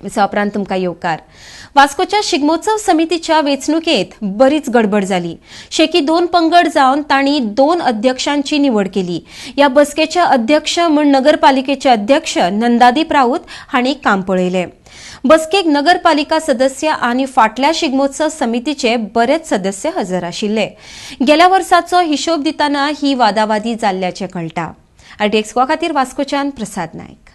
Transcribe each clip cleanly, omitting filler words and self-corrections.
विसवा उपरांत तुमकां येवकार. वास्कोच्या शिगमोत्सव समितीच्या वेंचणुकेत बरीच गडबड जाली. शेकी दोन पंगड जावन तांणी दोन अध्यक्षांची निवड केली. ह्या बसकेचे अध्यक्ष म्हूण नगरपालिकेचे अध्यक्ष नंदादीप राऊत हांणी काम पळयलें. बसकेक नगरपालिका सदस्य आनी फाटल्या शिगमोत्सव समितीचे बरेच सदस्य हजर आशिल्ले. गेल्या वर्साचो हिशोब दितना ही वादावादी जाल्ल्याचें कळटा. आरटीएक्स गोवा खातीर वास्कोच्यान प्रसाद नायक.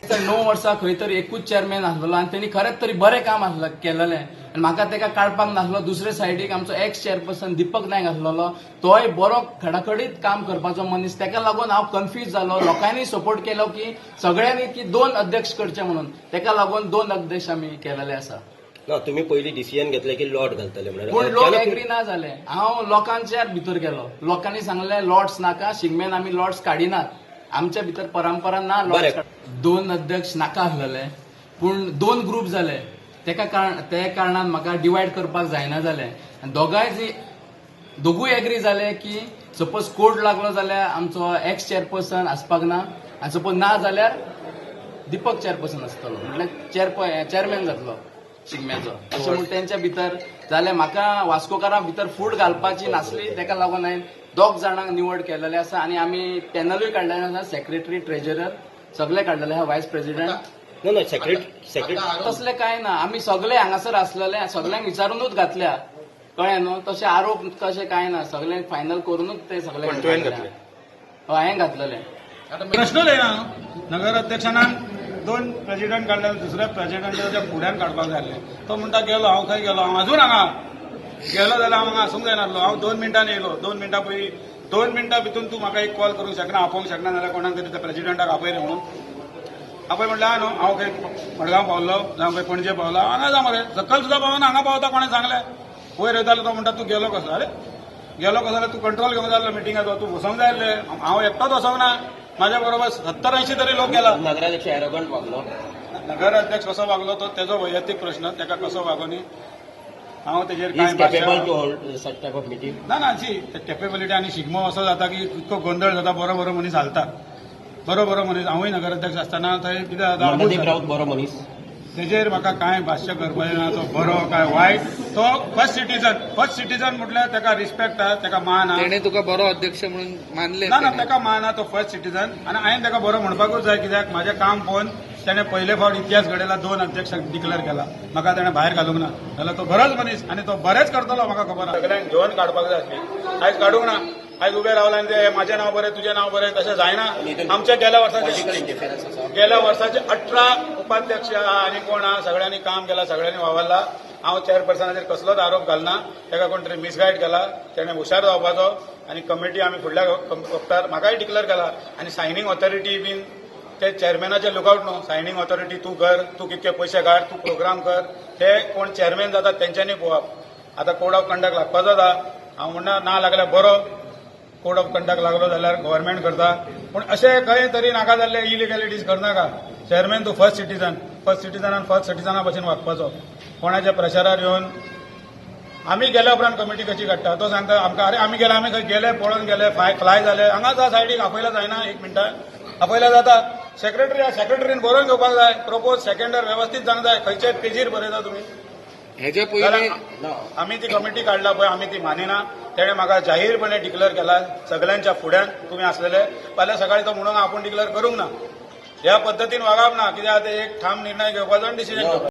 9 वर्सां खंय तरी एकूच चेअरमॅन आसलेलो आनी तेणी खरेंच तरी बरें काम आसलें केलेलें आनी म्हाका तेका काडपाक नासलो. दुसरे सायडीक आमचो एक्स चेअरपर्सन दीपक नायक आसलेलो, तोय बरो खडाखडीत काम करपाचो मनीस. तेका लागून हांव कन्फ्यूज जालो. लोकांनी सपोर्ट केलो की सगळ्यांनी की दोन अध्यक्ष करचे म्हणून. तेका लागून दोन अध्यक्ष आमी केलेले आसा. ना, तुम्ही पयलीं डिसिजन घेतलें की लॉट घालतले म्हणून. पूण लोक एग्री ना जाले. हांव लोकांच्या भितर गेलो. लोकांनी सांगलें, लॉट्स नाका, शिगम्यान आमी लॉट्स काडिनात, आमच्या भितर परंपरा ना लॉट्स. दोन अध्यक्ष नाका आसलेले, पूण दोन ग्रुप जाले. तेका कारण ते कारणान म्हाका डिवायड करपाक जायना जालें आनी दोगांय जी दोगूय एग्री जाले की सपोज कोड लागलो जाल्यार आमचो एक्स चेअरपर्सन आसपाक ना आनी सपोज ना जाल्यार दीपक चेअरपर्सन आसतलो, म्हटल्यार चेअरमॅन जातलो शिगम्याचो, अशें म्हूण तेंच्या भितर जालें. म्हाका वास्कोकारां भितर फूट घालपाची नासली. तेका लागून हांवें दोग जाणांक निवड केलेले आसा आनी आमी पॅनलूय काडलेले आसा. सेक्रेटरी, ट्रेजरर सगळे काडलेले आसा, वायस प्रेसिडेंट. ना ना, सेक्रेटरी सेक्रेटरी तसलें कांय ना. आमी सगळे हांगासर आसलेले, सगळ्यांक विचारूनूच घातल्या, कळ्ळें न्हू? तशे आरोप तशें कांय ना. सगळें फायनल करूनच ते सगळे. पण तुवें घातले? हय, हांवें घातलेले. प्रश्नच येना. नगराध्यक्षान दोन प्रेसिडेंट काडले, दुसऱ्या प्रेसिडेंटाच्या फुड्यान काडपाक जाय आसलें. तो म्हणटा गेलो हांव. खंय गेलो हांव? अजून हांगा. गेलो जाल्यार हांव हांगा आसूंक जायनासलो. हांव 2 मिनटान येयलो. 2 मिनटां पयलीं, 2 मिनटां भितून तूं म्हाका एक कॉल करूंक शकना, आपोवंक शकना जाल्यार कोणाक तरी त्या प्रेसिडेंटाक आपय रे म्हणून. आपय म्हणल्यार हा न्हू, हांव खंय मडगांव पावलो जावं खंय पणजे पावलो, हांगा जा मरे. सकयल सुद्दां पावना, हांगा पावता. कोणें सांगलें? वयर येतालो तो म्हणटा, तूं गेलो कसो? अरे, गेलो कसो जाल्यार तूं कंट्रोल घेवंक जाय मिटिंगाचो. तूं वचोंक जाय आसलें. हांव एकटोच वचोंक ना, म्हाज्या बरोबर 70-80 तरी लोक गेला. नगराध्यक्ष एरोगंट वागलो. नगराध्यक्ष कसो वागलो तो तेजो वैयक्तीक प्रश्न. ताका कसो वागोनी हांव तेजेर is कांय capable to hold such type of meeting? ना ना, सी, कॅपेबिलिटी आनी शिगमो असो जाता की इतको गोंदळ जाता, बरो बरो मनीस हालता, बरो बरो मनीस. हांवूय नगराध्यक्ष आसतना थंय कितें जाता, आबूज नंदादीप जाता. राऊत बरो मनीस? तेजेर म्हाका कांय भाश्य करपाचें ना. तो बरो काय वायट, तो फर्स्ट सिटीजन. फर्स्ट सिटीजन म्हटल्यार ताका रिस्पेक्ट आहा, ताका मान आहा. तेणे तुका बरो अध्यक्ष म्हणून मानले? ना ना, ताका मान आहा. तो फर्स्ट सिटीजन आनी हांवें ताका बरो म्हणपाकूच जाय, कित्याक म्हाजें काम पळोवन तेणें पयले फावट इतिहास घडयला, दोन अध्यक्ष डिक्लेअर केला. म्हाका तेणें भायर घालूंक ना जाल्यार तो बरोच मनीस आनी तो बरेंच करतलो, म्हाका खबर आहा. सगळ्यांक घेवन काडपाक जाय आसली. आयज काडूंक ना. आयज उबे रावला आनी ते म्हाजें नांव बरें, तुजें नांव बरें, तशें जायना. आमच्या गेल्या वर्साचे पॉलिटिकल इंटरफेरन्स आसा. गेल्या वर्साचे 18 उपाध्यक्ष आहा आनी कोण आहा, सगळ्यांनी काम केलां, सगळ्यांनी वावरला. हांव चेअरपर्सनाचेर कसलोच आरोप घालना. ताका कोण तरी मिसगायड केला. तेणें हुशार जावपाचो आनी कमिटी आमी फुडल्या वक्तार म्हाकाय डिक्लेअर केला आनी सायनींग ऑथॉरिटी बीन ते चेअरमॅनाचे लुकआउट न्हू. सायनींग ऑथॉरिटी तूं कर, तूं कितके पयशे काड, तूं प्रोग्राम कर, ते कोण चेअरमॅन जातात तेंच्यांनी पळोवप. आतां कोड ऑफ कंडक्ट लागपाचोच आहा. हांव म्हणना ना लागल्यार बरो. कोड ऑफ कंडक्ट लागलो जाल्यार गव्हर्मेंट करता, पूण अशें खंय तरी नाका जाल्ले इलिगॅलिटीज करनाका. चेअरमॅन तूं फर्स्ट सिटीजन. फर्स्ट सिटीजनान फर्स्ट सिटीजना भशेन वागपाचो. कोणाच्या प्रेशरार येवन आमी गेल्या उपरांत कमिटी कशी काडटा? तो सांगता आमकां, अरे आमी गेले, आमी खंय गेले? पळोवन गेले, फ्लाय जाले. हांगाच आहा सायडीक. आपयला जायना एक मिनटान? आपयला जाता. सेक्रेटरी, सेक्रेटरीन बरोवन घेवपाक जाय. प्रपोज सेकंडर वेवस्थीत जावंक जाय. खंयचे पेजीर बरयता तुमी? हेच्या पयलीं आमी ती कमिटी काडला पळय, आमी ती मानिना. तेणें म्हाका जाहीरपणे डिक्लेअर केला सगळ्यांच्या फुड्यान तुमी आसलेले. फाल्यां सकाळी तो म्हणून आपूण डिक्लेअर करूंक ना. ह्या पद्दतीन वागप ना. कित्याक ते एक ठाम निर्णय घेवपाचो आनी डिसिजन घेवपाचो.